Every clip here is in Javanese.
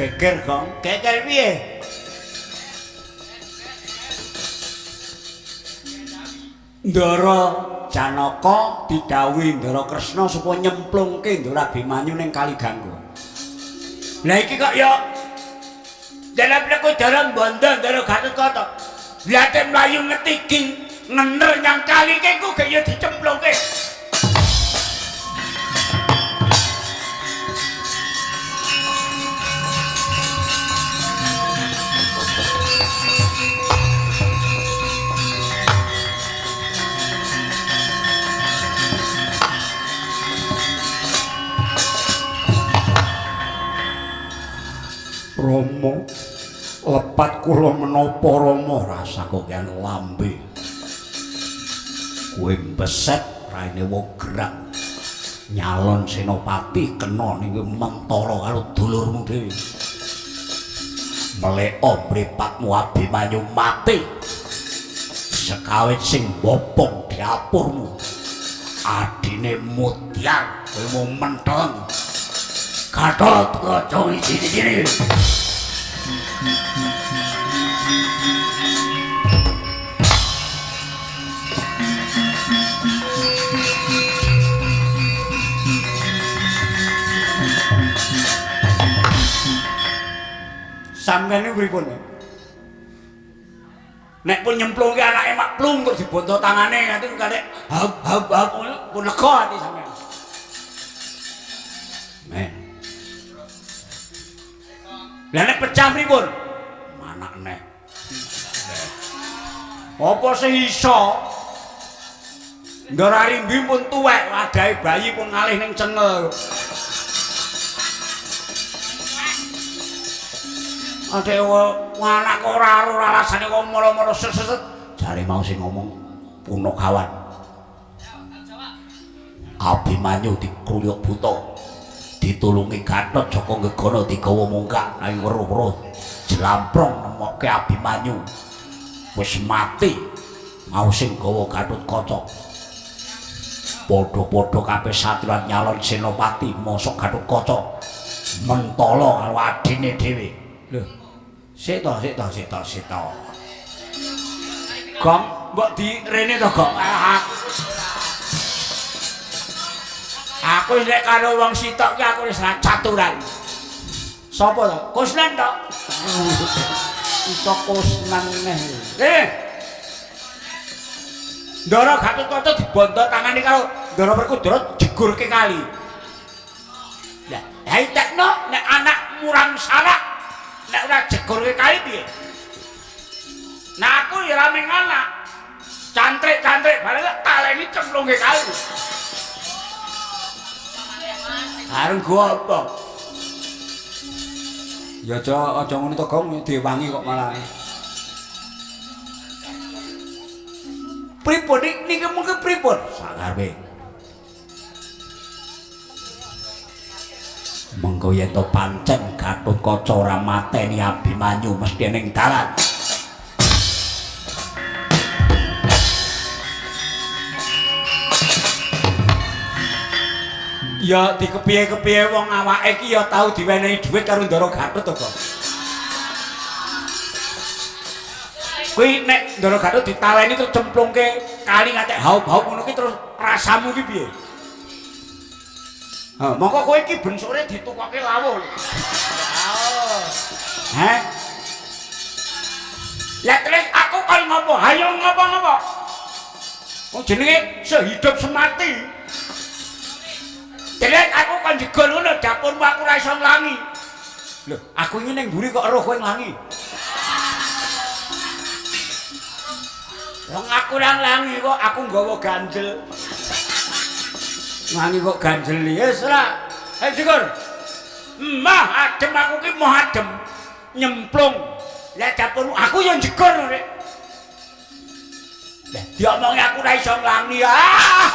Geger, Gong. Geger piye? Ndara Janaka didhawuhi Ndara Kresna supaya nyemplungke Ndara Abimanyu ning Kali Gangga. Lah iki kok ya dalam Werkudara mbondo Ndara Gatotkaca. Lah tek mlayu ngetigi ngener nyang kali ki ku gek ya dicemplungke. Rama, lepat kula menapa Rama rasa kokean lambe. Kowe mbeset raine wong gerang. Nyalon senopati kena ning mentara karo dulurmu dhewe. Meleka mripatmu Abimanyu mati. Sekawit sing bopong dapurmu. Adine mutyar kowe mung menteleng. Gatotkaca ijine. Sampeyan niku pripun? Nek pun nyemplungke anake mak plung terus dibonto tangane nganti kadek hap hap hap pun lega ati sampeyan. Men. Lah nek pecah pripun? Manak neh. Apa sih iso? Ndara Rimbi pun tuwek, wadahe bayi pun ngalih ning cengel. Adek anak ora ora alasane kok moro-moro set-set. Jare mau sing ngomong Punakawan. Abimanyu dikruyuk buta. Ditulungi Gatot Jaka Gegana digawa munggah nang weruh-weruh jlamprong nemokke Abimanyu. Wis mati. Mau sing gawa Gatotkaca. Padha-padha kabeh satriyan nyalon senopati mosok Gatotkaca mentala karo adine dhewe. Lho. Sik to, sik to, sik to, sik to. Gong, mbok di rene to, Gong. Aku nek karo wong sitok ki aku wis ra caturan. Sapa to? Kusnan to. Iso Kusnan neh. Eh. Ndara Gatotkaca dibonto tangane karo Ndara Werkudara jegurke kali. Lah, ha itekno nek anak murang sarak nek ora jegurke kali piye? Nah aku ya ora mung anak. Cantrik-cantrik bareng taleni cemplungke kali. Areng gua apa? Ya aja aja ngono to, Gong, diwangi kok malah. Pripun niki mungkin pripun? Sakarepe. Mengko yen to pancen Gatotkaca ora mateni Abimanyu mesti ning dalan. Ya dikepiye-kepiye wong awake iki ya tau diwenehi dhuwit karo Ndara Gatot to, Kok. Kuwi nek Ndara Gatot ditaleni terus cemplungke kali ngantek haup-haup ngono ki terus rasamu ki piye? Ha, mongko kowe iki ben sore ditukoke lawuh lho. Heh. Lah terus aku kon ngopo? Hayo ngopo-ngopo. Wong jenenge sehidup semati. Terus aku kon jegol ngono dapurmu aku ora iso nglangi. Lho, aku iki ning mburi kok eruh kowe nglangi. Wong aku ora nglangi kok aku nggawa ganjel. Nglangi kok ganjel wis ora. Ayo jegur. Mah adem aku ki moh adem. Nyemplung. Lah dapurmu aku yo jegur rek. Lah diomongi aku ora iso nglangi. Ah.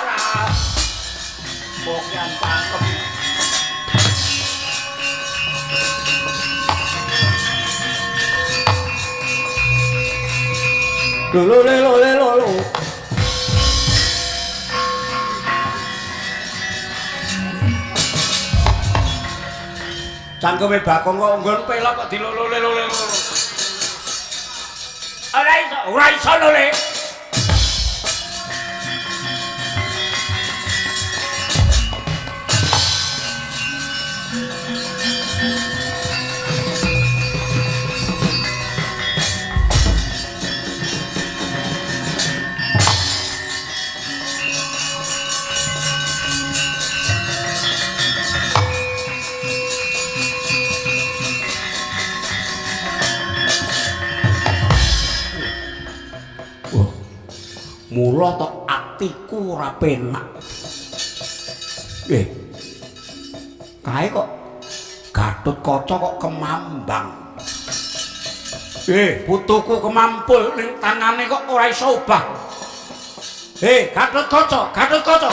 Bokian pangkem. Lho lho lho lho lho. Cangkeme Bagong kok nggon pelok kok dilolo-lolo. Ora iso, ora iso lho, Le. Mula tok atiku ora penak. Kae kok Gatotkaca kok kemambang. Putuku kemampul ning tangane kok ora iso obah. Gatotkaca, Gatotkaca.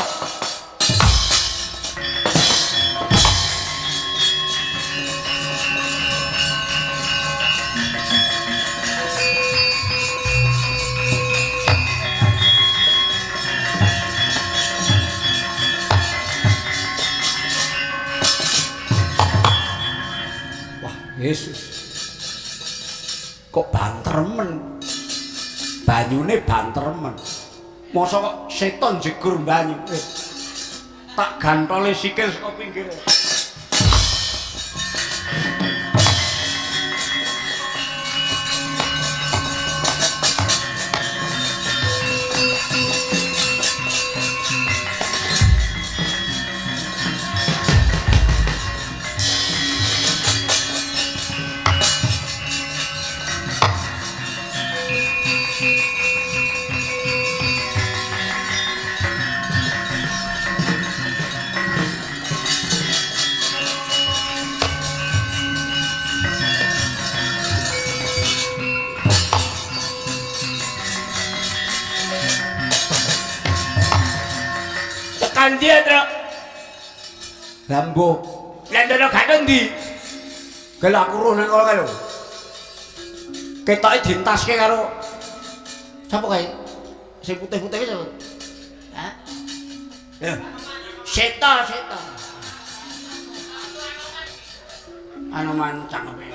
Yesus. Kok banter men. Banyune banter men. Masa kok seton jegur banyu. Tak gantole sikil saka pinggir. Tekan dia, Truk. Lambo. Lah ndono gak endi? Gel aku roh nang kono kae lho. Ketoke dintaske karo sapa kae? Sing putih-putih ki sapa? Hah? Ya. Seta, seta. Anoman cangkeme.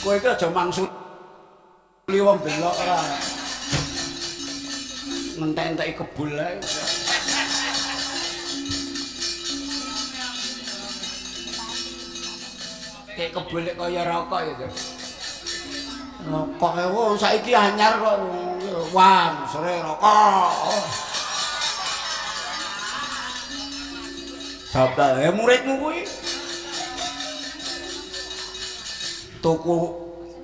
Kowe iki aja mangsuli wong delok ora. Ngentek-enteki kebul ae. Kayak kebul lek kaya rokok ya, Cuk. Rokok e wong saiki anyar kok. Wah, sore rokok. Sapa muridmu kuwi? Tuku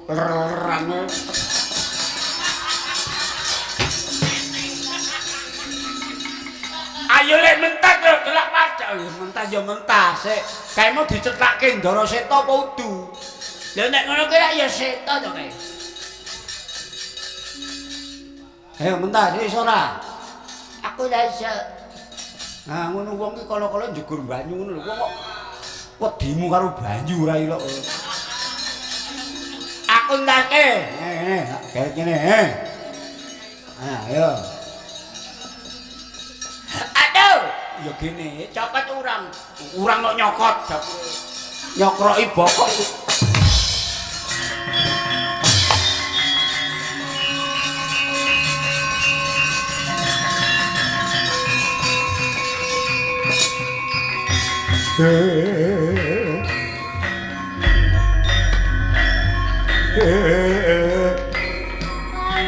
lerane. Ayo lek mentas lho, telak pajak. Mentas ya mentas sik. Kae mau dicethake Ndara Seta apa udu? Lha nek ngono kuwi ya seta to kae. Ayo mentas iso ora? Aku ora iso. Nah ngono wong ki kala-kala njegur banyu ngono lho. Wong kok wedimu karo banyu ora ilok. Aku entake. Ngene, tak kene. Ah, ayo. Aduh, ya gini, copot urang. Urang kok nyokot dapure. Nyokroki bokok.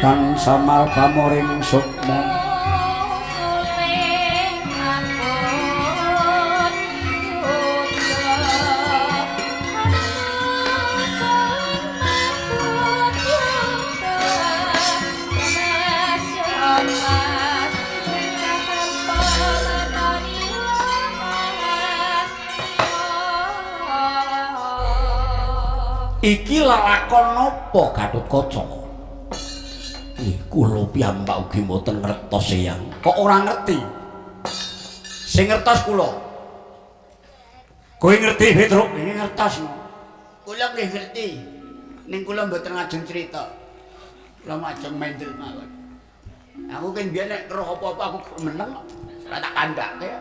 Tan samal pamoring sukma. Iki lelakon napa Gatotkaca? Nggih, kula piyambak ugi mboten ngertos Eyang. Kok ora ngerti? Sing ngertos kula. Kowe ngerti, Petruk? Nggih ngertos. Kula nggih ngerti. Ning kula mboten ngajeng crita. Kula majeng mendel mawon. Aku ki mbiyen nek roh apa-apa aku meneng ora tak kandhake.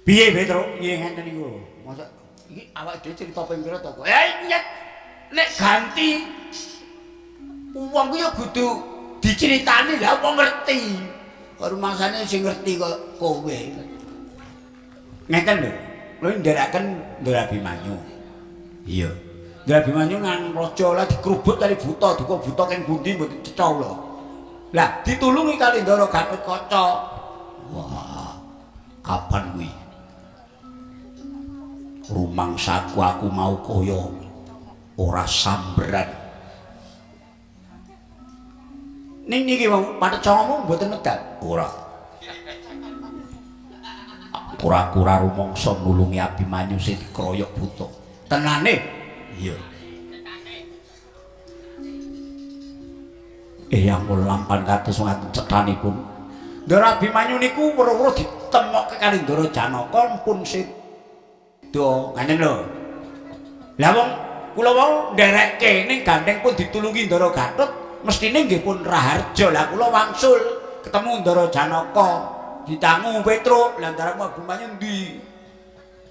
Piye Petruk? Nggih ngenten niku. Mosok iki awake dhewe cerita ping pira to kok? Nyet. Nek ganti wong ku ya kudu diceritani lah wong ngerti. Kok rumangsane sing ngerti kok kowe. Ngeten lho. Kula nderekaken Ndara Abimanyu. Iya. Ndara Abimanyu nang raja lah dikrubut kali buta, duka buta keng pundi mboten cetha kula. Lah ditulungi kali Ndara Gatotkaca. Wah. Kapan kuwi? Rumangsaku aku mau kaya ora samberan. Ning niki wong pathet songomu mboten medal. Ora. Kura-kura rumangsa nulungi Abimanyu sing dikroyok buta. Tenane? Iya. Eyang kula lampan kados ngaten cethanipun. Ndara Abimanyu niku weruh-weruh ditemokke kali Ndara Janaka pun seda. Ngaten lho. Lah wong kula wau nderekke ning gandeng pun ditulungi Ndara Gatot, mestine nggih pun raharja. Lah kula wangsul ketemu Ndara Janaka, ditangu Petruk, lah Ndara Abimanyu endi?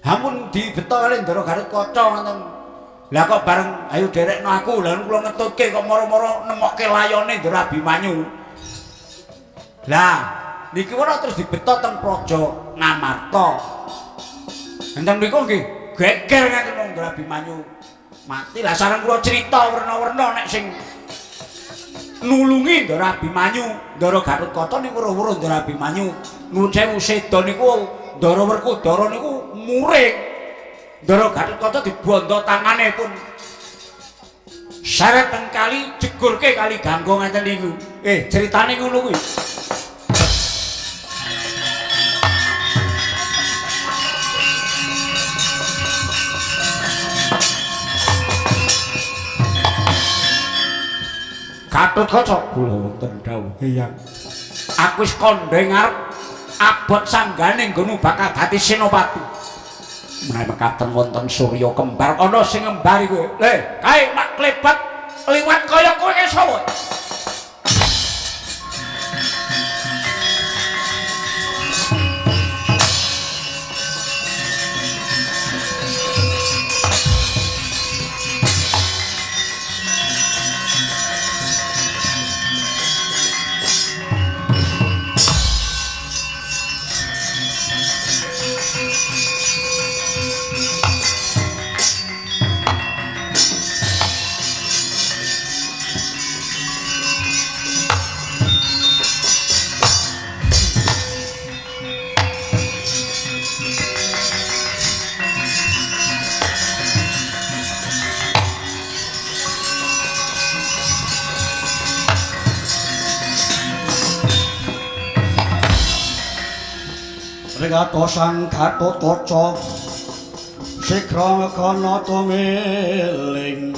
Ampun dibeto kali Ndara Gatotkaca ngoten. Lah kok bareng ayo derekno aku, lah kula ngetutke kok moro-moro nemokke layone Ndara Abimanyu. Lah niki ora terus dibeto teng Praja Ngamarta. Enten mriku nggih geger ngaten wong Ndara Abimanyu mati. Lah sareng kula crita werna-werna nek sing nulungi Ndara Abimanyu, Ndara Gatotkaca niku weruh-weruh Ndara Abimanyu. Nuwun sewu seda niku Ndara Werkudara niku muring. Ndara Gatotkaca dibondo tangane pun seret teng kali jegurke kali Gangga ngaten niku. Critane ngono kuwi. Gatotkaca kula wonten dawuh Eyang. Aku wis kandha ngarep abot sanggane nggonmu bakal dadi senopati. Menawi mekaten wonten surya kembar ana sing ngembari kowe. Le, kae mak klebat liwat kaya kowe ki sapa? Ringatosan Gatotkaca sigra kana tumiling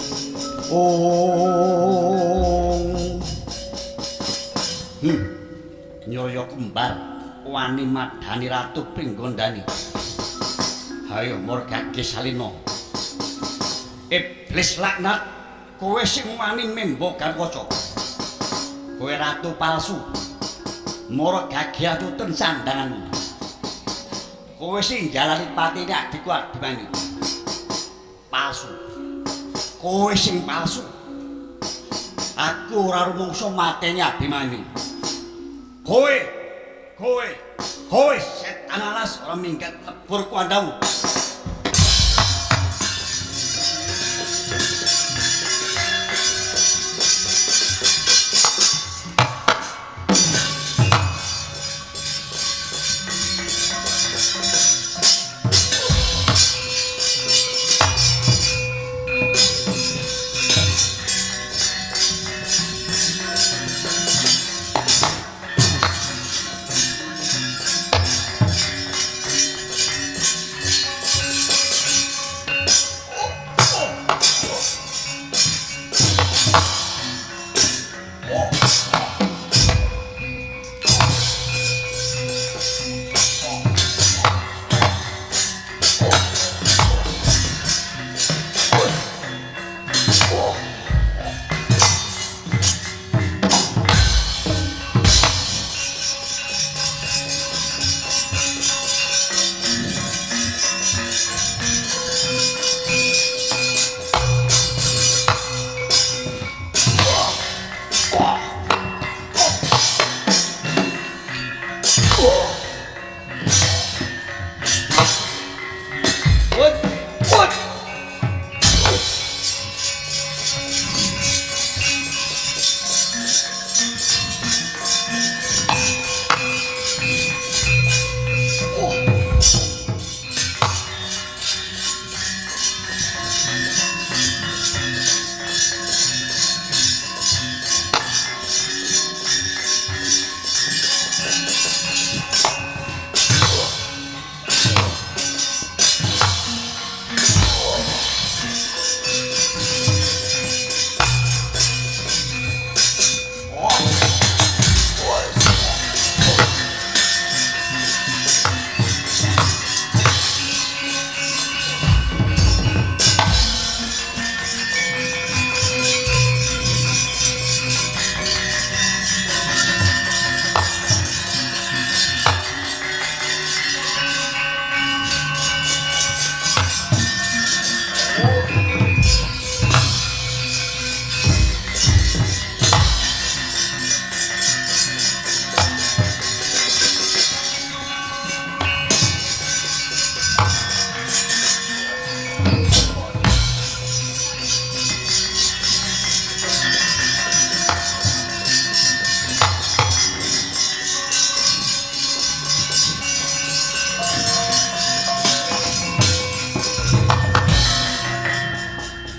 ung. Nyaya kembar wani madani Ratu Pringgondani. Hayo Morgage Salina. Iblis laknat, kowe sing wani membo Gatotkaca. Kowe ratu palsu. Morgage atuten sandanganmu. Kowe sing njalani patine adikku Abimanyu. Palsu. Kowe sing palsu. Aku ora rumangsa mateni Abimanyu. Kowe, kowe, kowe setan alas ora minggat lebur kuandamu.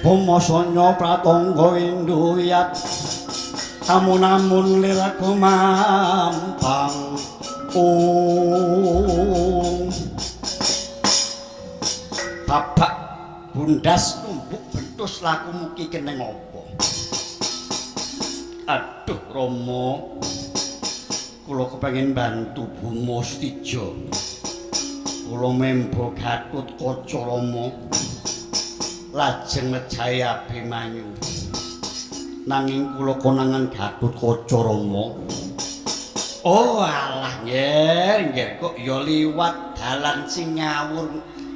Boma sanya pratangga induyat amun-amun lir gumampang. Ung babak bundas numbuk bentus laku muki keneng apa. Aduh Rama, kula kepengin bantu Buma Stija. Kula membo Gatotkaca Rama lajeng mejahi Abimanyu. Nanging kula konangan Gatotkaca Rama. Oh alah nggih, nggih kok ya liwat dalan sing ngawur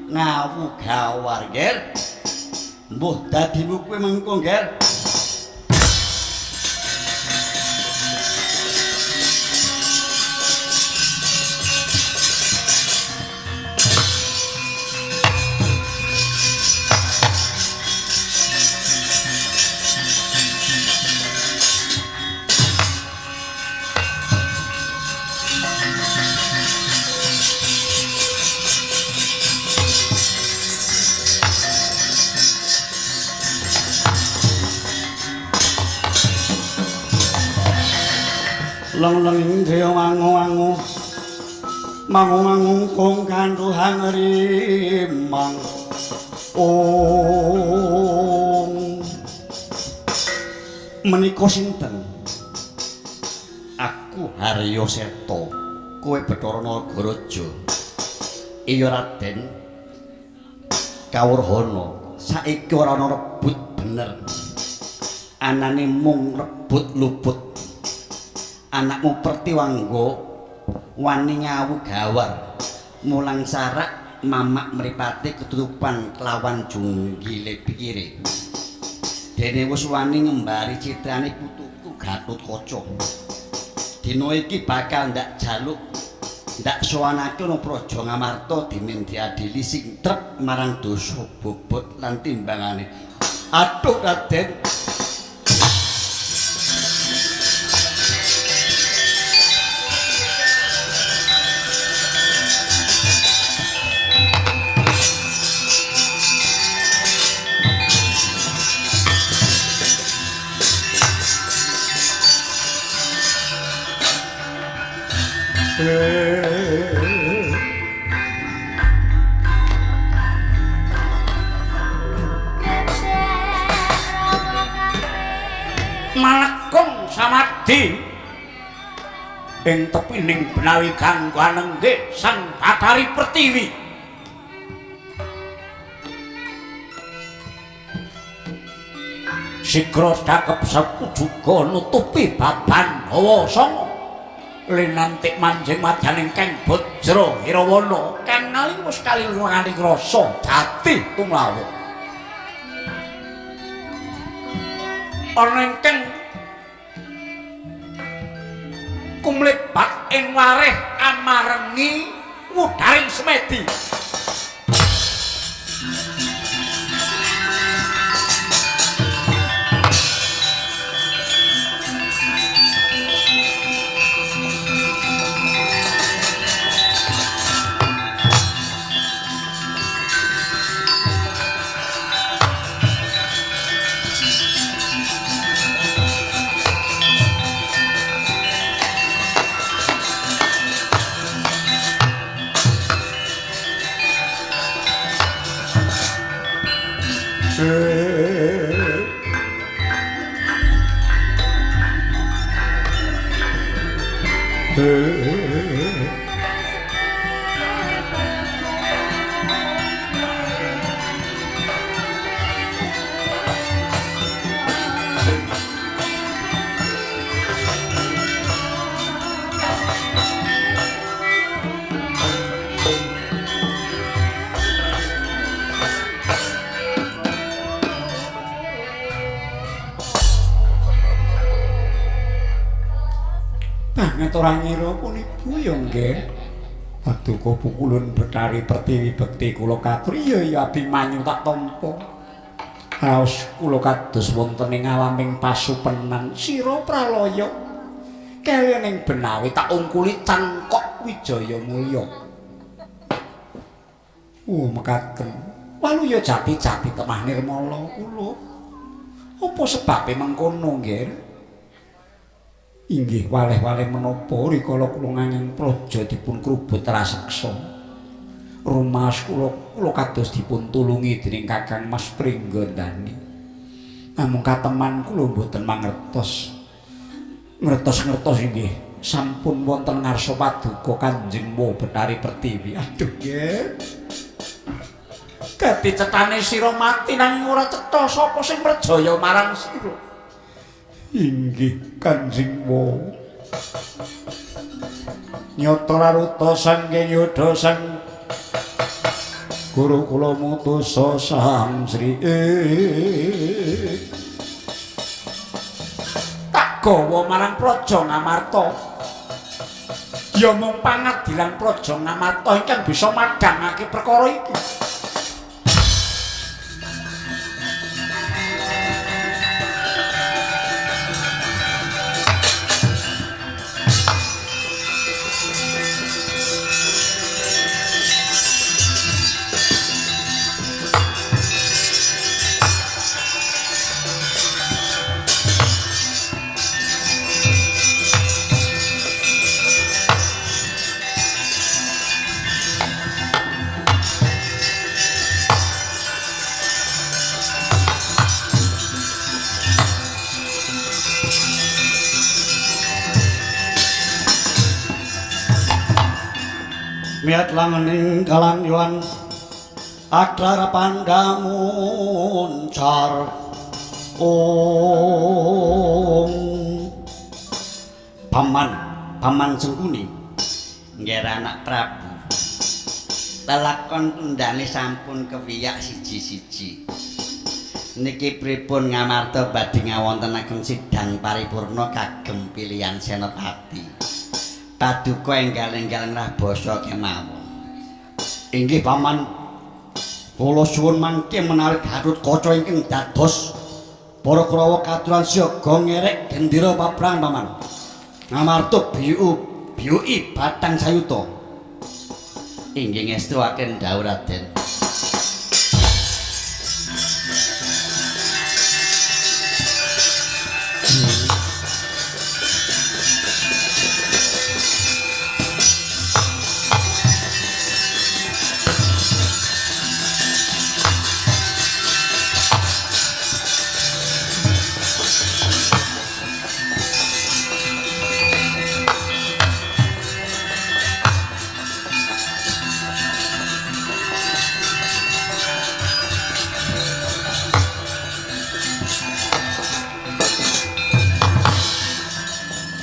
ngawu gawar nggih. Mbuh dadimu kuwi mengko nggih. Leng-leng indriya mangu-mangu mangu-mangu kong kanduhang rimang. Ong menika sinten? Aku Harya Seta, kowe Bathara Nagaraja. Iya Raden, kawruhana saiki ora ana rebut bener, anane mung rebut luput. Anakmu Pertiwangga wani ngawu gawar mulang sarak mamak mripate ketutupan kelawan junggile pikire. Dene wis wani ngembari citrane putuku Gatotkaca. Dina iki bakal ndak jaluk ndak sowanake ana Praja Ngamarta dening diadili sing trep marang dosa bobot lan timbangane. Aduh Raden. Malekung samadhi ing tepining Benawi Gangga nenggih Sang Bathari Pertiwi. Sigra dakep sekujuga nutupi baban hawa sanga linantik manjing madyaning Keng Bajra Hirawana kang nalika wis kalilunganing rasa jati tumlawuh. Ana ingkang kumlebat ing wareh amarengi wudaring semedi. Banget ora ngira punibu ya nggih. Paduka pukulun Bathari Pertiwi bekti kula katur. Iya ya Abimanyu tak tampa. Raos kula kados wonten ing alaming pasupenan sira pralaya. Keliyan ing Benawi tak ungkuli cangkok Wijaya Mulya. Mekaten. Waluya jati-jati temah nirmala kula. Apa sebabe mengkono, Nggih? Inggih waleh-waleh menapa rikala kula nganyang praja dipun krubut raseksa. Rumaos kula kula kados dipun tulungi dening Kakang Mas Pringgondani. Namung kateman kula mboten mangertos. Ngertos-ngertos inggih sampun wonten ngarsa paduka Kanjeng Wa Bathari Pertiwi. Aduh, nggih. Dadi cetane sira mati nanging ora cetha sapa sing mrejaya marang sira. Inggih Kanjeng Wa. Nyata laruta saking yudha sang guru kula mutusa Sang Sri. Tak gawa marang Praja Ngamarta. Ya mung pangadilan Praja Ngamarta ingkang bisa madhangake perkara iki. Miat langening kalang yuan aklara pandamuncar ong. Paman, Paman Sengkuni nggih anak Prabu. Lelakon tundane sampun kewiyak siji-siji. Niki pripun Ngamarta badhe ngawontenaken sidang paripurna kagem pilihan senopati. Paduka enggal-enggal ngrah basa kemawon. Inggih Paman. Kula suwun mangke menawi Gatotkaca ingkang dados para Kurawa katuran siaga ngerek gendera paprang Paman. Ngamarta biyuki batang sayuta. Inggih ngestuaken dawuh Raden.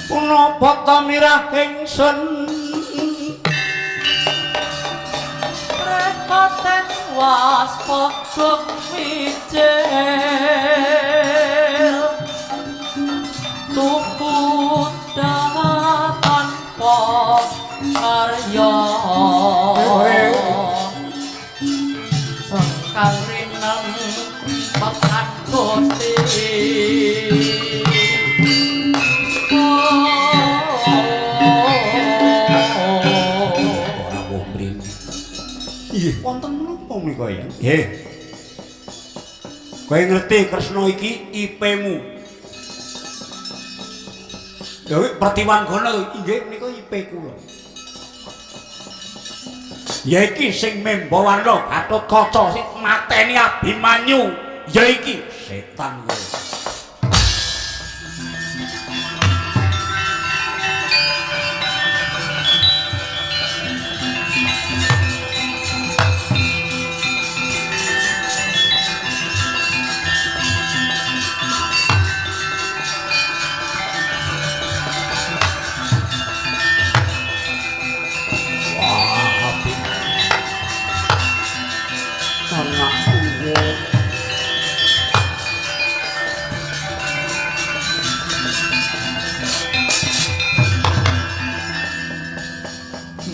Punapa mirah ingsun rekoten waspada wijil tuku tanpa karya sengkang rineng pekan Gusti. Nggih, wonten menapa menika ya? Nggih. Kowe ngerti Kresna iki IP-mu. Lha kuwi Pertiwanggana inggih menika IP kula. Ya iki sing memba warna Gatotkaca sing mateni Abimanyu. Ya iki setan kowe.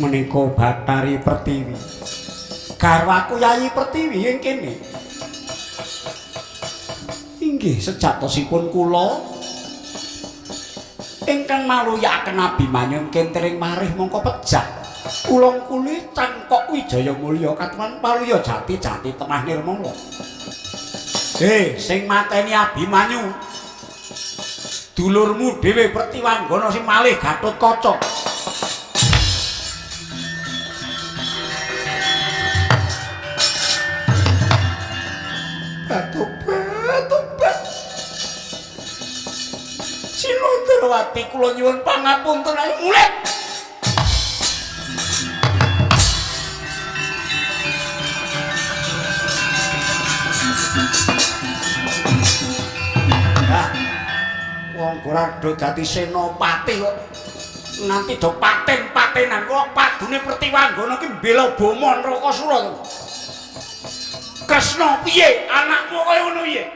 Menika Bathari Pertiwi. Garwaku Yayi Pertiwi ing kene. Inggih sejatosipun kula ingkang maluyakaken Abimanyu kentering marih mongko pejah. Ulung kuli cangkok Wijaya Mulya katuman paluya jati-jati tengah nirmala. Sing mateni Abimanyu. Dulurmu dhewe Pertiwanggana sing malih Gatotkaca. Tobat. Sinundrawati kula nyuwun pangapunten ayo mulih. Lah, wong ora do dadi senopati kok nganti do paten-patenan kok padune Pertiwanggana ki mbela Bama Narakasura. Kresna piye anakmu kaya ngono piye?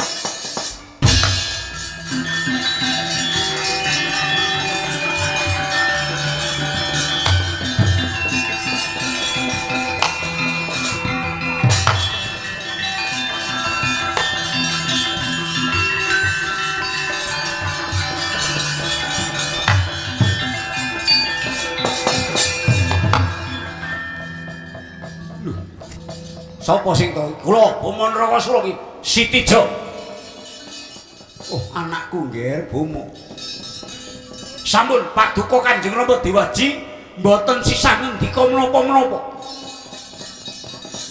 Sapa sing to? Kula Bama Narakasura ki Sitija. Oh, anakku nggih Bama. Sampun paduka Kanjeng Rama Dewaji mboten sisah ngendika menapa-menapa.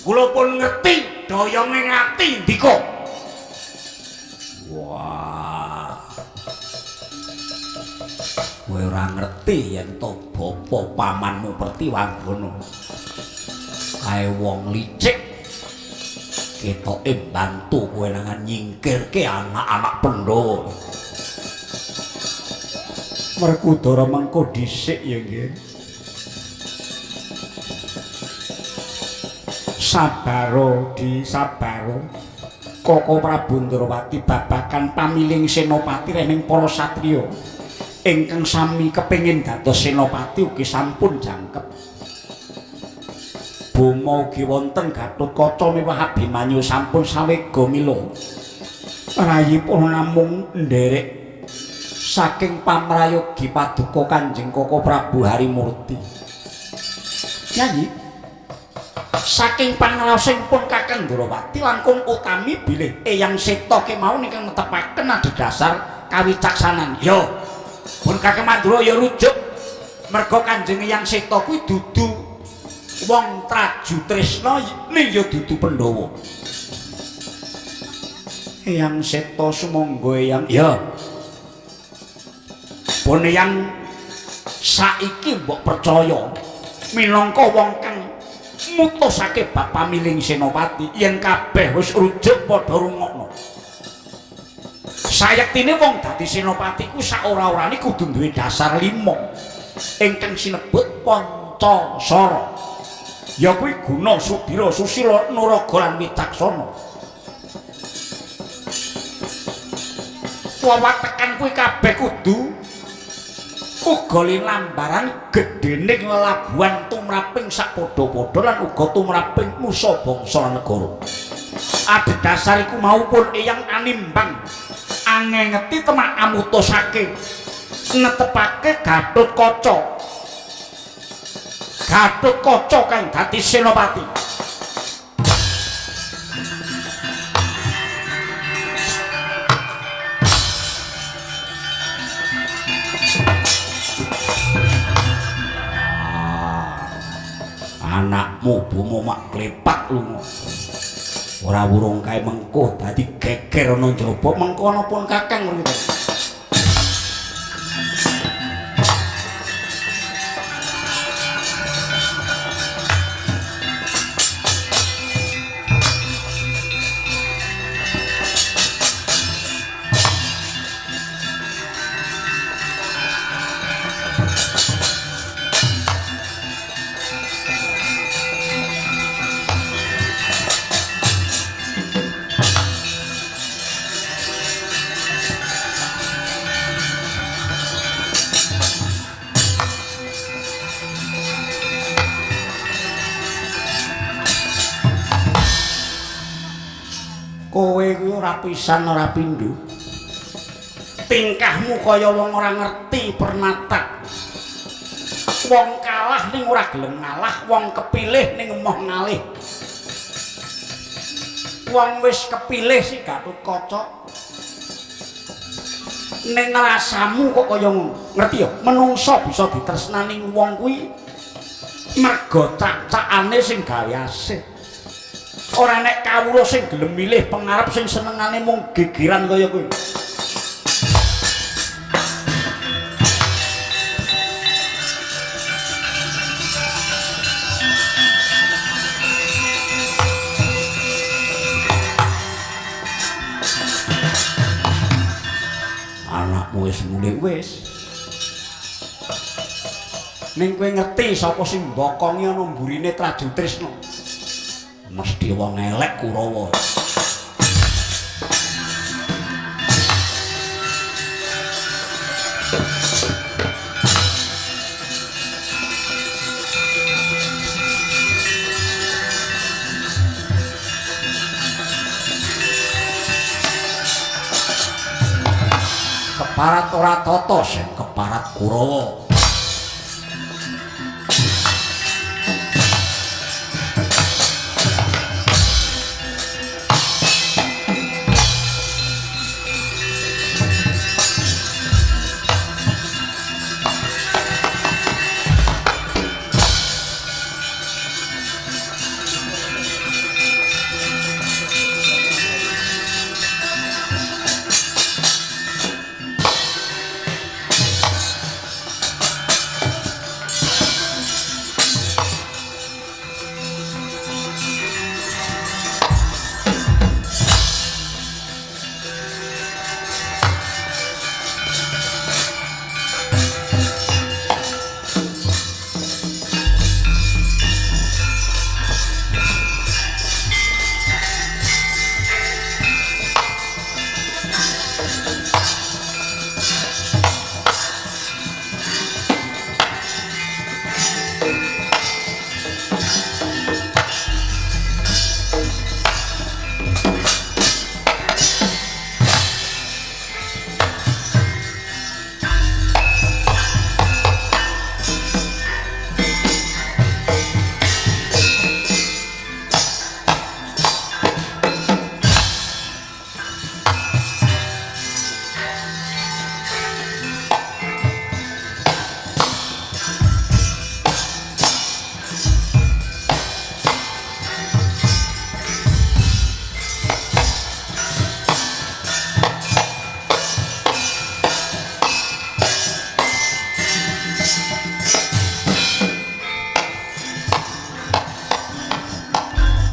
Kula pun ngerti doyonge ati ndika. Wah. Kowe ora ngerti yen to bapa pamanmu Pertiwanggana kae wong licik. Ketoke mbantu kowe nangan nyingkirke anak-anak Pandhawa. Werkudara mengko dhisik ya nggih. Sabaro di sabaro. Koko Prabu Ndrawati babagan pamiling senopati rening para satriya ingkang sami kepengin dados senopati ugi sampun jangkep. Bama ugi wonten Gatotkaca miwah Abimanyu sampun sawega mila. Rayipun namung nderek saking pamrayogi paduka Kanjeng Koko Prabu Harimurti. Nyanyi saking pangraosipun Kakang Ndrawati langkung utami bilih Eyang Seta kemawon ingkang netepaken adhedhasar kawicaksanan. Yo, pun Kakang Mandura ya rujuk merga Kanjeng Eyang Seta kuwi dudu wong Traju Tresna ning ya dudu Pandhawa. Eyang Seta sumangga Eyang. Ya. Pun Eyang saiki mbok percaya minangka wong kang mutusake bab pamiling senopati yen kabeh wis rujuk padha rungokno. Sayektine wong dadi senopati ku saora-orane kudu duwe dasar lima ingkang sinebut Pancasara. Ya kuwi guna sudira susila nuraga lan wicaksana. Wawatekan kuwi kabeh kudu uga linambaran gedhening lelabuhan tumraping sapadha-padha lan uga tumraping nusa bangsa lan negara. Adhedhasar iku mau pun Eyang animbang angengeti temak amutusake netepake Gatotkaca. Gatotkaca kang dadi senopati. Anakmu Bama mak klepak lunga. Ora wurung kae mengko dadi geger ana njaba mengko ana pun Kakang ngono. Kowe kuwi ora pisan ora pindho. Tingkahmu kaya wong ora ngerti pernatak. Wong kalah ning ora gelem ngalah, wong kepilih ning emoh ngalih. Wong wis kepilih si Gatotkaca. Ning rasamu kok kaya ngono. Ngerti ya? Menungsa bisa ditresnani wong kuwi mergo cak-cakane sing gawe asih. Ora nek kawula sing gelem milih pengarep sing senengane mung gegeran kaya kowe. Anakmu wis mulih wis. Ning kowe ngerti sapa sing mbokongi ana mburine Trajutrisna? Mesti wong elek Kurawa. Keparat ora tata sing keparat Kurawa.